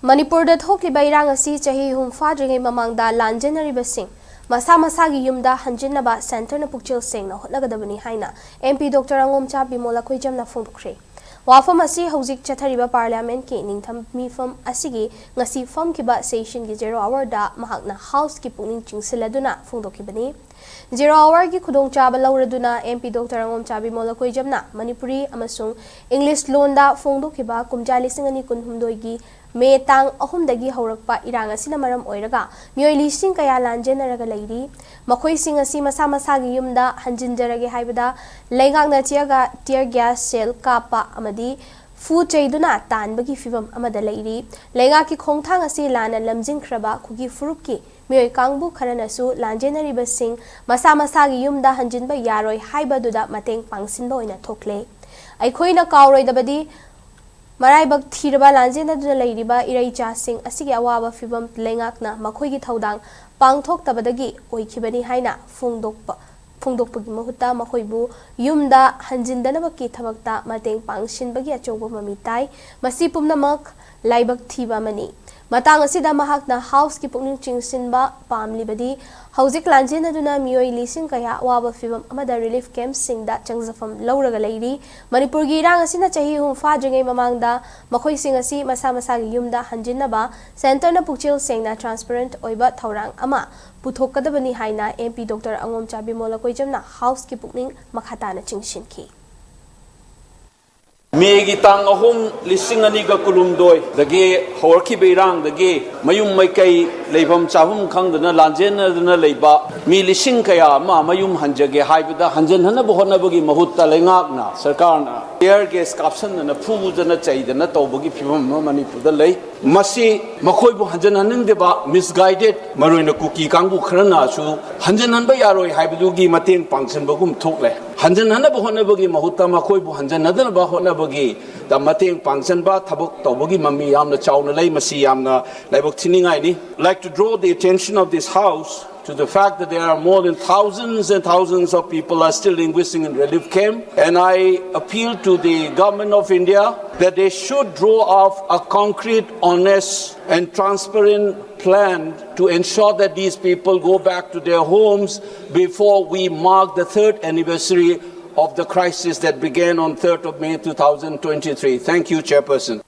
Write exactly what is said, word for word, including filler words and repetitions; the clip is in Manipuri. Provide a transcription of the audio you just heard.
ꯃꯅꯤꯄꯨꯔꯗ ꯊꯣꯛꯂꯤꯕ ꯏꯔꯥꯡ ꯑꯁꯤ ꯆꯍꯤ ꯑꯍꯨꯝ ꯐꯥꯗ꯭ꯔꯤꯉꯩ ꯃꯃꯥꯡꯗ ꯂꯥꯟꯖꯦꯟꯅꯔꯤꯕꯁꯤꯡ ꯃꯁꯥ ꯃꯁꯥꯒꯤ ꯌꯨꯝꯗ ꯍꯟꯖꯤꯟꯅꯕ ꯁꯦꯟꯇꯔꯅ ꯄꯨꯛꯆꯦꯜ ꯁꯦꯡꯅ ꯍꯣꯠꯅꯒꯗꯕꯅꯤ ꯍꯥꯏꯅ MP Doctor ꯑꯉꯣꯝꯆꯥ ꯕꯤꯃꯣꯜ ꯑꯀꯣꯏꯖꯝꯅ ꯐꯣꯡꯗꯣꯛꯈ꯭ꯔꯦ꯫ ꯋꯥꯐꯝ ꯑꯁꯤ ꯍꯧꯖꯤꯛ ꯆꯠꯊꯔꯤꯕ Parliament ꯀꯤ ꯅꯤꯡꯊꯝ ꯃꯤꯐꯝ ꯑꯁꯤꯒꯤ ꯉꯁꯤ ꯐꯝꯈꯤꯕ session ꯒꯤ zero hour ꯗ ꯃꯍꯥꯛꯅ House ꯀꯤ ꯄꯨꯛꯅꯤꯡ ꯆꯤꯡꯁꯤꯜꯂꯗꯨꯅ ꯐꯣꯡꯗꯣꯛꯈꯤꯕꯅꯤ꯫ Zero hour ꯒꯤ ꯈꯨꯗꯣꯡꯆꯥꯕ ꯂꯧꯔꯗꯨꯅ MP Doctor ꯑꯉꯣꯝꯆꯥ ꯕꯤꯃꯣꯜ ꯑꯀꯣꯏꯖꯝꯅ ꯃꯅꯤꯄꯨꯔꯤ ꯑꯃꯁꯨꯡ English ꯂꯣꯟꯗ ꯐꯣꯡꯗꯣꯛꯈꯤꯕ ꯀꯨꯝꯖꯥ ꯂꯤꯁꯤꯡ ꯑꯅꯤ ꯀꯨꯟꯍꯨꯝꯗꯣꯏꯒꯤ May ꯇꯥꯡ ꯑꯍꯨꯝꯗꯒꯤ ꯍꯧꯔꯛꯄ ꯏꯔꯥꯡ ꯑꯁꯤꯅ ꯃꯔꯝ ꯑꯣꯏꯔꯒ ꯃꯤꯑꯣꯏ ꯂꯤꯁꯤꯡ ꯀꯌꯥ ꯂꯥꯟꯖꯦꯟꯅꯔꯒ ꯂꯩꯔꯤ꯫ ꯃꯈꯣꯏꯁꯤꯡ ꯑꯁꯤ ꯃꯁꯥ ꯃꯁꯥꯒꯤ ꯌꯨꯝꯗ ꯍꯟꯖꯤꯟꯖꯔꯒꯦ ꯍꯥꯏꯕꯗ ꯂꯩꯉꯥꯛꯅ tear ga-, tear gas shell ꯀꯥꯞꯄ ꯑꯃꯗꯤ ꯐꯨ ꯆꯩꯗꯨꯅ ꯇꯥꯟꯕꯒꯤ ꯐꯤꯚꯝ ꯑꯃꯗ ꯂꯩꯔꯤ꯫ ꯂꯩꯉꯥꯛꯀꯤ ꯈꯣꯡꯊꯥꯡ ꯑꯁꯤ ꯂꯥꯟꯅ ꯂꯝꯖꯤꯡꯈ꯭ꯔꯕ ꯈꯨꯒꯤ ꯐꯨꯔꯨꯞꯀꯤ ꯃꯤꯑꯣꯏ ꯀꯥꯡꯕꯨ ꯈꯔꯅꯁꯨ ꯂꯥꯟꯖꯦꯟꯅꯔꯤꯕꯁꯤꯡ ꯃꯁꯥ ꯃꯁꯥꯒꯤ ꯌꯨꯝꯗ ꯍꯟꯖꯤꯟꯕ ꯌꯥꯔꯣꯏ ꯍꯥꯏꯕꯗꯨꯗ ꯃꯇꯦꯡ ꯄꯥꯡꯁꯤꯟꯕ ꯑꯣꯏꯅ ꯊꯣꯛꯂꯦ꯫ ꯑꯩꯈꯣꯏꯅ ꯀꯥꯎꯔꯣꯏꯗꯕꯗꯤ ꯃꯔꯥꯏꯕꯛ ꯊꯤꯔꯕ ꯂꯥꯟꯖꯦꯟꯅꯗꯨꯅ ꯂꯩꯔꯤꯕ ꯏꯔꯩꯆꯥꯁꯤꯡ ꯑꯁꯤꯒꯤ ꯑꯋꯥꯕ ꯐꯤꯚꯝ ꯂꯩꯉꯥꯛꯅ ꯃꯈꯣꯏꯒꯤ ꯊꯧꯗꯥꯡ ꯄꯥꯡꯊꯣꯛꯇꯕꯗꯒꯤ ꯑꯣꯏꯈꯤꯕꯅꯤ ꯍꯥꯏꯅ ꯐꯣꯡꯗꯣꯛꯄ, ꯐꯣꯡꯗꯣꯛꯄꯒꯤ ꯃꯍꯨꯠꯇ ꯃꯈꯣꯏꯕꯨ ꯌꯨꯝꯗ ꯍꯟꯖꯤꯟꯗꯅꯕꯒꯤ ꯊꯕꯛꯇ ꯃꯇꯦꯡ ꯄꯥꯡꯁꯤꯟꯕꯒꯤ ꯑꯆꯧꯕ ꯃꯃꯤ ꯇꯥꯏ꯫ ꯃꯁꯤ ꯄꯨꯝꯅꯃꯛ ꯂꯥꯏꯕꯛ ꯊꯤꯕ ꯑꯃꯅꯤ꯫ ꯃꯇꯥꯡ ꯑꯁꯤꯗ ꯃꯍꯥꯛꯅ House ꯀꯤ ꯄꯨꯛꯅꯤꯡ ꯆꯤꯡꯁꯤꯟꯕ ꯄꯥꯝꯂꯤꯕꯗꯤ ꯍꯧꯖꯤꯛ ꯂꯥꯟꯖꯦꯟꯅꯗꯨꯅ ꯃꯤꯑꯣꯏ ꯂꯤꯁꯤꯡ ꯀꯌꯥ ꯑꯋꯥꯕ ꯐꯤꯚꯝ ꯑꯃꯗ relief camp ꯁꯤꯡꯗ ꯆꯪꯖꯐꯝ ꯂꯧꯔꯒ ꯂꯩꯔꯤ꯫ ꯃꯅꯤꯄꯨꯔꯒꯤ ꯏꯔꯥꯡ ꯑꯁꯤꯅ ꯆꯍꯤ ꯑꯍꯨꯝ ꯐꯥꯗ꯭ꯔꯤꯉꯩ ꯃꯃꯥꯡꯗ ꯃꯈꯣꯏꯁꯤꯡ ꯑꯁꯤ ꯃꯁꯥ ꯃꯁꯥꯒꯤ ꯌꯨꯝꯗ ꯍꯟꯖꯤꯟꯅꯕ ꯁꯦꯟꯇꯔꯅ ꯄꯨꯛꯆꯦꯜ ꯁꯦꯡꯅ transparent ꯑꯣꯏꯕ ꯊꯧꯔꯥꯡ ꯑꯃ ꯄꯨꯊꯣꯛꯀꯗꯕꯅꯤ ꯍꯥꯏꯅ MP Doctor ꯑꯉꯣꯝꯆꯥ ꯕꯤꯃꯣꯜ ꯑꯀꯣꯏꯖꯝꯅ House ꯀꯤ ꯄꯨꯛꯅꯤꯡ ꯃꯈꯥ ꯇꯥꯅ ꯆꯤꯡꯁꯤꯟꯈꯤ꯫ ꯃꯦꯒꯤ ꯇꯥꯡ ꯑꯍꯨꯝ, ꯂꯤꯁꯤꯡ ꯑꯅꯤꯒ ꯀꯨꯟꯍꯨꯝꯗꯣꯏꯗꯒꯤ ꯍꯧꯔꯛꯈꯤꯕ ꯏꯔꯥꯡꯗꯒꯤ ꯃꯌꯨꯝ ꯃꯩꯀꯩ, ꯂꯩꯐꯝ ꯆꯥꯐꯝ ꯈꯪꯗꯅ ꯂꯥꯟꯖꯦꯟꯅꯗꯨꯅ ꯂꯩꯕ ꯃꯤ ꯂꯤꯁꯤꯡ ꯀꯌꯥ ꯑꯃ ꯃꯌꯨꯝ ꯍꯟꯖꯒꯦ ꯍꯥꯏꯕꯗ ꯍꯟꯖꯟꯍꯟꯅꯕ ꯍꯣꯠꯅꯕꯒꯤ ꯃꯍꯨꯠꯇ ꯂꯩꯉꯥꯛꯅ, ꯁꯔꯀꯥꯔꯅ tear gas ꯀꯥꯞꯁꯟꯗꯅ, ꯐꯨꯗꯅ ꯆꯩꯗꯅ ꯇꯧꯕꯒꯤ ꯐꯤꯕꯝ ꯑꯃ ꯃꯅꯤꯄꯨꯔꯗ ꯂꯩ꯫ ꯃꯁꯤ ꯃꯈꯣꯏꯕꯨ ꯍꯟꯖꯟꯍꯟꯅꯤꯡꯗꯕ misguided, ꯃꯔꯨꯑꯣꯏꯅ ꯀꯨꯀꯤ ꯀꯥꯡꯕꯨ ꯈꯔꯅꯁꯨ ꯍꯟꯖꯟꯍꯟꯕ ꯌꯥꯔꯣꯏ ꯍꯥꯏꯕꯗꯨꯒꯤ ꯃꯇꯦꯡ ꯄꯥꯡꯁꯤꯟꯕꯒꯨꯝ ꯊꯣꯛꯂꯦ꯫ ꯍꯟꯖꯟꯍꯟꯅꯕ ꯍꯣꯠꯅꯕꯒꯤ ꯃꯍꯨꯠꯇ ꯃꯈꯣꯏꯕꯨ ꯍꯟꯖꯟꯅꯗꯅꯕ ꯍꯣꯠꯅꯕꯒꯤ ꯃꯇꯦꯡ ꯄꯥꯡꯁꯤꯟꯕ ꯊꯕꯛ ꯇꯧꯕꯒꯤ ꯃꯃꯤ ꯌꯥꯝꯅ ꯆꯥꯎꯅ ꯂꯩ꯫ ꯃꯁꯤ ꯌꯥꯝꯅ ꯂꯥꯏꯕꯛ ꯊꯤꯅꯤꯡꯉꯥꯏꯅꯤ꯫ Like to draw the attention of this House to the fact that there are more than thousands and thousands of people are still languishing in relief camp. And I appeal to the government of India that they should draw up a concrete, honest, and transparent plan to ensure that these people go back to their homes before we mark the third anniversary of the crisis that began on third of May two thousand twenty-three. Thank you, Chairperson.